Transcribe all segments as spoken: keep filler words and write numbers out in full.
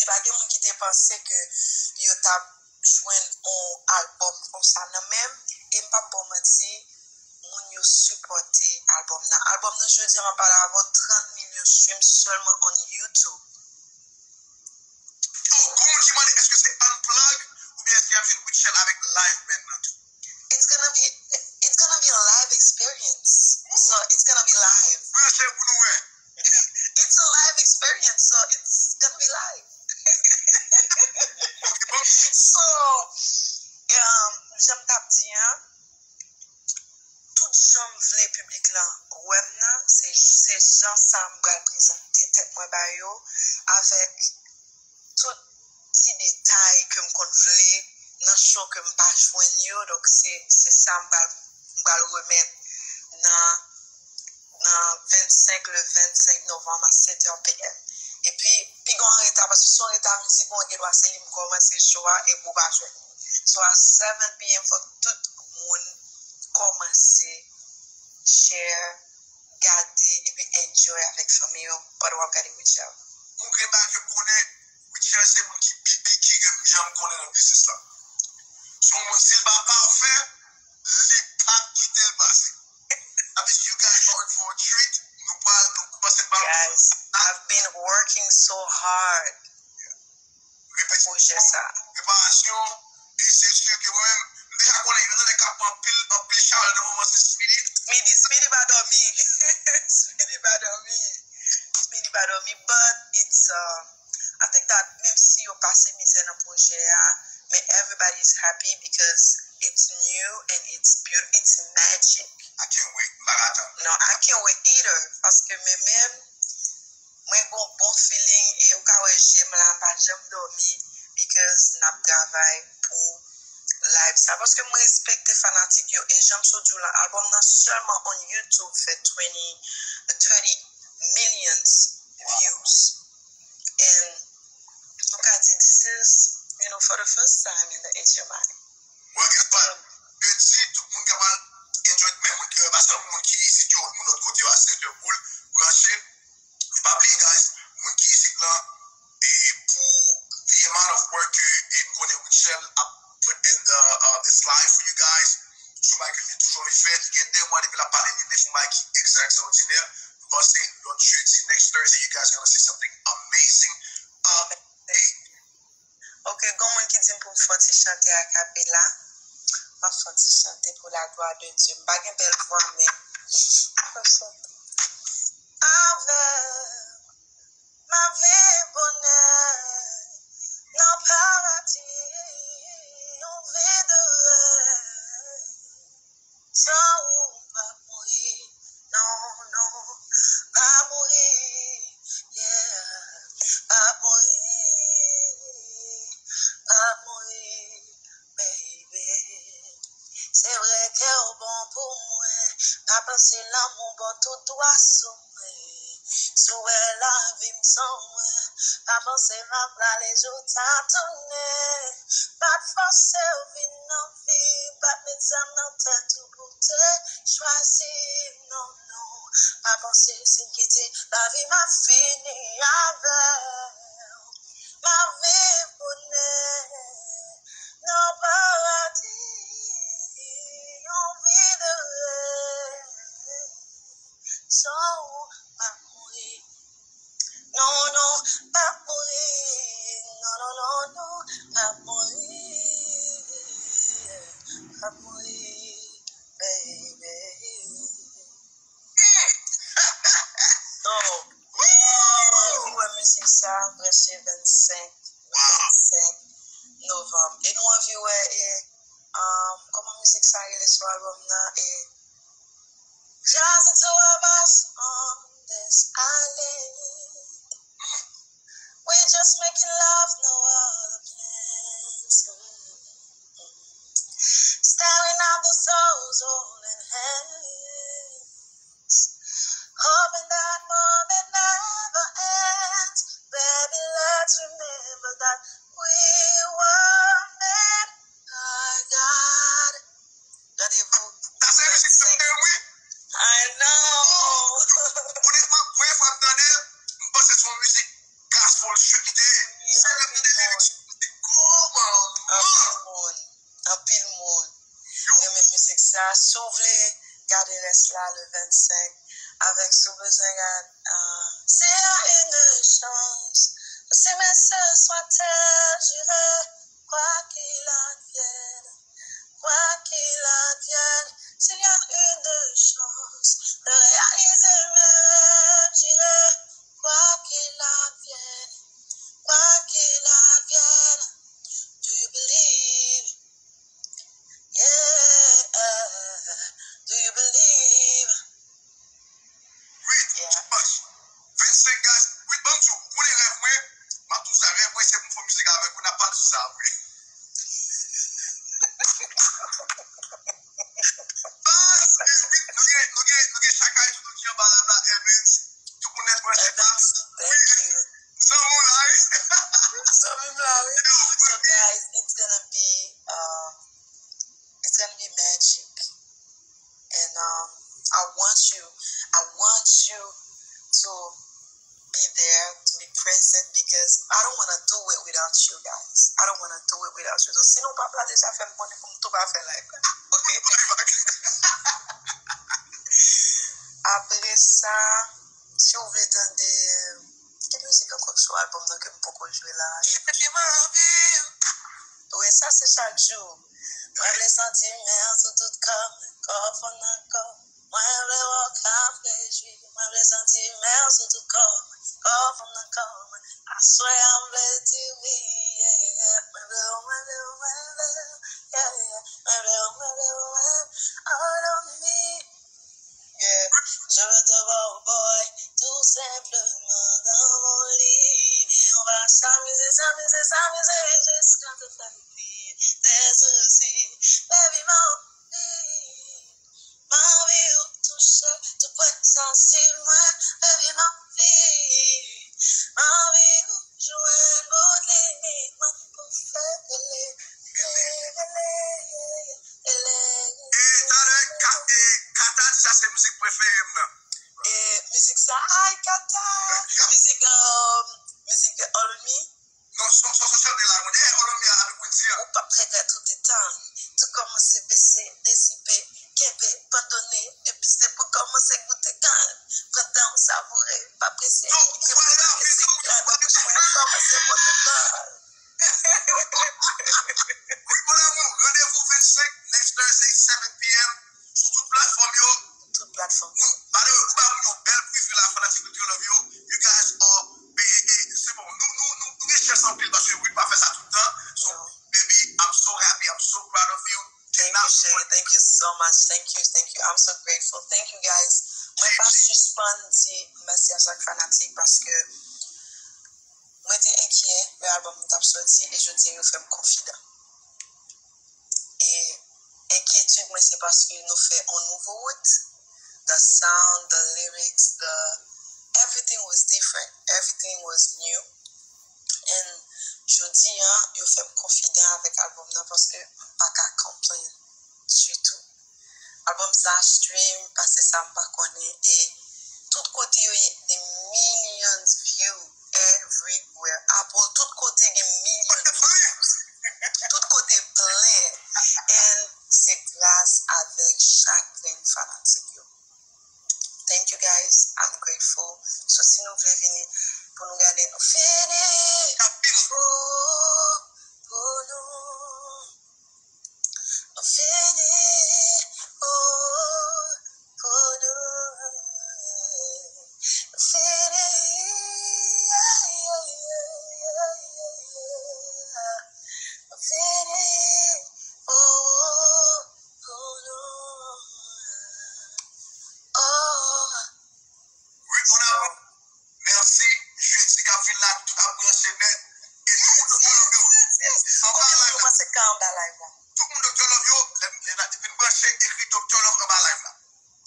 Pa gen moun ki te panse ke yo t ap jwenn yon albòm konsa nan men m. E m p ap ba w manti, moun yo sipòte albòm nan. Albòm nan, jodi a m ap pale avè w, trant milyon stream sèlman on YouTube. Oh, gon moun ki mande èske se unplug oubyen èske y ap jwenn Rutshelle avèk live band nan tou? It's gonna be it's gonna be a live experience. So it's gonna be live. Branche pou nou wè. It's a live experience, so it's gonna be live. Ok, bon. So, um, jan m t ap di an, tout jan m vle piblik lan wè m nan, se se jan sa m pral prezante tèt mwen ba yo, avèk tout ti detay ke m konn vle nan show ke m pa jwenn yo. Donk se se sa m pral m pral remèt nan nan vennsenk, le vennsenk novanm a sèt è P M. Epi, pi gen yon reta, paske si yon reta mizik ou an, gen dwa se li m kòmanse show a epi ou pa jwenn li. So a seven P M fòk tout moun kòmanse share, gade epi enjoy avèk fanmi yo pandan w ap gade Rutshelle. Ou gen bagay ke m konnen, Rutshelle se moun ki pi piki ke m janm konnen nan biznis la. Se yon moun, si l pa pafè, li p ap kite l pase. That means you guys are in for a treat. Nou pral, nou kòmanse pral. Guys, I've been working so hard Repeti- pou jè sa. Preparasyon, e se si ke mwen menm, m deja konnen, yo nan nèg k ap pran anpil, anpil chalè nan moman se Smitty. Smitty, Smitty pa dòmi. Smitty pa dòmi. Smitty pa dòmi, but it's, uh, I think that menm si yo pase mizè nan pwojè a, men everybody is happy because it's new and it's beautiful, it's magic. I can't wait. M pa ka tann. No, I can't wait either. Paske mwen menm, mwen gon bon feeling e ou ka wè je m la, m pa janm dòmi because n ap travay pou live sa. Paske m respekte fanatik yo e jan m sot di w la, album nan sèlman on YouTube fè twenty, thirty millions views. And ou ka di this is, you know, for the first time in the H M I. Well, guess what? Yo di tout moun ka pral enjoy, menm moun ki pa sèlman moun ki isit yo, moun lòt kote yo a Centerpool, branche. E pa bliye, guys, moun ki isit lan, e pou the amount of work ke e m konnen Rutshelle ap put in the, uh, this live for you guys. Se yon bagay ke li toujou anvi fè, li gen de mwa depi l ap pale, li vle fè yon bagay ki ekstraòdinè. M panse lòt jedi, next Thursday, you guys gonna see something amazing. Uh, hey, Ok, gon moun ki di m pou m fè yon ti chante a capella. M ap fè yon ti chante pou la glwa de Dye. M pa gen bèl vwa, men m ap fè yon chante. Avè w, m ap viv bonè nan paradi, yon vi de rèv. San ou m p ap mouri, non, non, p ap mouri, yeah, p ap mouri, p ap mouri, baby. Se vre ke w bon pou mwen, pa panse lanmou bon tout dwa sou mwen. Si w wè lavi m san w, pa panse m ap prale jou ta tounen. Pa t fòse w vin nan vi m, pa t met zam nan tèt ou pou w te chwazi m, non, non. Pa panse si m kite lavi m ap fini avè w. M ap viv bonè nan paradi, yon vi de rèv. San ou m p ap mouri. Non, non, p ap mouri. Non, non, non, non, p ap mouri. P ap mouri, baby. So, nou anvi wè mizik sa, branche vennsenk, vennsenk novanm. E nou anvi wè, e, um, kòman mizik sa rele sou album nan? E, Just the two of us on this island. We just making love, no other plans. Staring at the stars, holding hands. Hoping that moment never ends. Baby, let's remember that we were made by God. Rendez-vous. Sa se mizik mwen menm, wi. I know. Onètman, premye fwa m tande l, m panse se yon mizik gospel strictly te ye. Se la le vingt-cinq avec Sous Besoin Gad. Euh, s'il y a une chance, si mes sœurs soient telles, j'irai, quoi qu'il advienne, quoi qu'il advienne. S'il y a une chance de réaliser mes rêves, j'irai, quoi qu'il advienne, quoi qu'il advienne. Do you believe? Yeah, do you believe? Wi, yeah. Dimanch vennsenk, guys. Wi, ban m di w, ou konnen rèv mwen. M ap di w sa, rèv mwen se pou m fè mizik avèk ou, n ap pale sou sa apre. Baz, eh, wi, nou gen, nou gen, nou gen Chakay Toutou ki anba live la, Evans. Tout moun nan branche la. Evans, thank you. Zanmi w la, wi. Zanmi m la, wi. Yo, so, guys, it's gonna be, um, it's gonna be magic. And, um, I want you, I want you to be there, to be present, because I don't wanna do it without you guys. I don't wanna do it without you. So, si nou pa pale, sa fè m konnen pou m tou pa fè live la. Ok? Apre sa, si w vle tande, ki mizik ankò k sou album nan ke m poko jwe la? Wi, sa se chak jou. Mwen vle santi men an sou tout kò mwen, kò fanm nan kò. Mwen vle wè w k ap rejwi, mwen vle santi men an sou tout kò mwen, kò fanm nan kò mwen. Aswè a m vle di wi, yeah, yeah. Mwen vle w, mwen vle w, mwen vle w, yeah, yeah. Mwen vle w, mwen vle w, mwen, all of me. Yeah, je veux te voir, boy, tout simplement dans mon lit. Et on va s'amuser, s'amuser, s'amuser jusqu'à te faire oublier tes soucis. Baby, mon vie, ma vie, ou touche tout pwen sansib mwen. Baby, mon vie, ma vie, ou jwenn bout limit mwen pou fè rele, rele, rele, yeah, yeah. E talè, Ka- e Kata di sa se mizik prefere m nan. E mizik sa, ay, Kata! Mizik, euh, mizik All of Me. Non, son, son, son chante la, mwen, eh, All of Me avèk Wendy an. Ou p ap regrèt ou te tann. Tou kòmanse bese, dezipe, kenbe, bandone, epi se pou kòmanse goute kann. Pran tan w, savoure, pa prese. Non, ou pran lavi, non, ou pran lavi. Kòmanse monte bal. Wi, mon amour, randevou vennsenk, next Thursday, seven p.m. sou tout platfòm yo. Tout platfòm. Wi, ba yo, nou ba moun yo bèl preview la, fanatik nou, Tjòlòv yo. You guys are, e, e, e, se bon, nou, nou, nou, nou gen chans anpil paske Will pa fè sa tout tan. So, baby, I'm so happy, I'm so proud of you. Thank you, Sherry. Thank you so much. Thank you, thank you. I'm so grateful. Thank you, guys. Mwen pa sispann di mèsi a chak fanatik paske mwen te enkyè lè album nan t ap sòti e jodi a yo fè m konfidan. E enkyetid mwen se paske nou fè yon nouvo wout. The sound, the lyrics, the everything was different. Everything was new. And jodi a, yo fè m konfidan avèk album nan paske m pa ka complain ditou. Album sa stream pase sa m pa konnen e tout kote yo ye, the millions view everywhere. Apple, tout kote gen millions views. Tout kote plen. And se gras avèk chak grenn fanatik yo. Thank you guys, I'm grateful. So si nou vle vini pou nou gade, nou fini pou, pou nou. Fini, oh, pou nou. Fini, yeah, yeah, yeah, yeah, yeah. Fini, oh, pou nou. Oh. Wi, mon amour. Mèsi. Jedi k ap vin la, nou tout ap branche nèt. E tout moun Doktè Love yo. Anba live la. Tout moun Doktè Love yo, lè, lè n ap vin branche, ekri Doktè Love anba live la.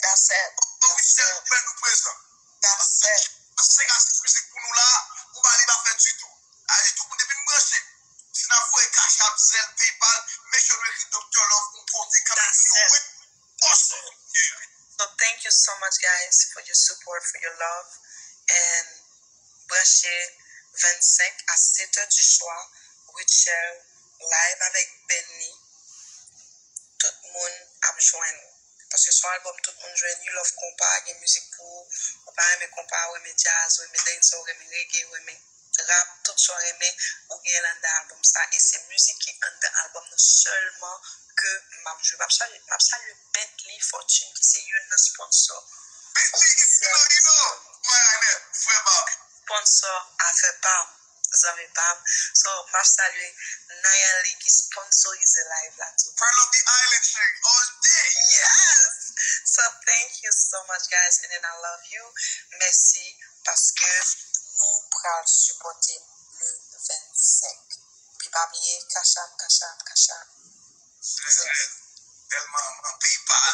That's it. Officiel, nou fè nou prezan. That's it. Se ka sis mizik pou nou la, pou ba li pa fè ditou. Ale, tout moun vin branche. Si n ap voye Cash App, Zelle, PayPal, make sure nou ekri Doktè Love, yon kote kanpe. That's it. So thank you so much, guys, for your support, for your love. And branche vennsenk a sèt è di swa, Rutshelle live avèk Benny. Tout moun ap jwenn ou. Paske se yon albòm tout moun jwenn, you love konpa, gen mizik pou ou, ou pa renmen konpa, ou renmen djaz, ou renmen dancehall, ou renmen reggae, ou renmen rap, tout sa w renmen, ou genyen l anndan albòm sa, e se mizik ki anndan albòm nan sèlman ke m ap jwe. M ap salye, m ap salye Bentley Fortune ki se youn nan sponsò. Bentley is killing, you know. Mwen, frè pa m. Sponsò afè pa m, zanmi pa m. So, m ap salye Naya Lee ki sponsorize live la tou. Pearl of the Island, cheri, all day. Yes! So, thank you so much, guys, and then I love you. Mèsi paske nou pral sipòte m le vennsenk. Epi pa bliye, Cash App, Cash App, Cash App. Tèlman, man, PayPal.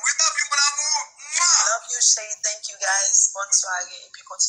We love you, mon amour. Mwah! Love you, chérie. Thank you, guys. Bonne soirée. Epi kontinye.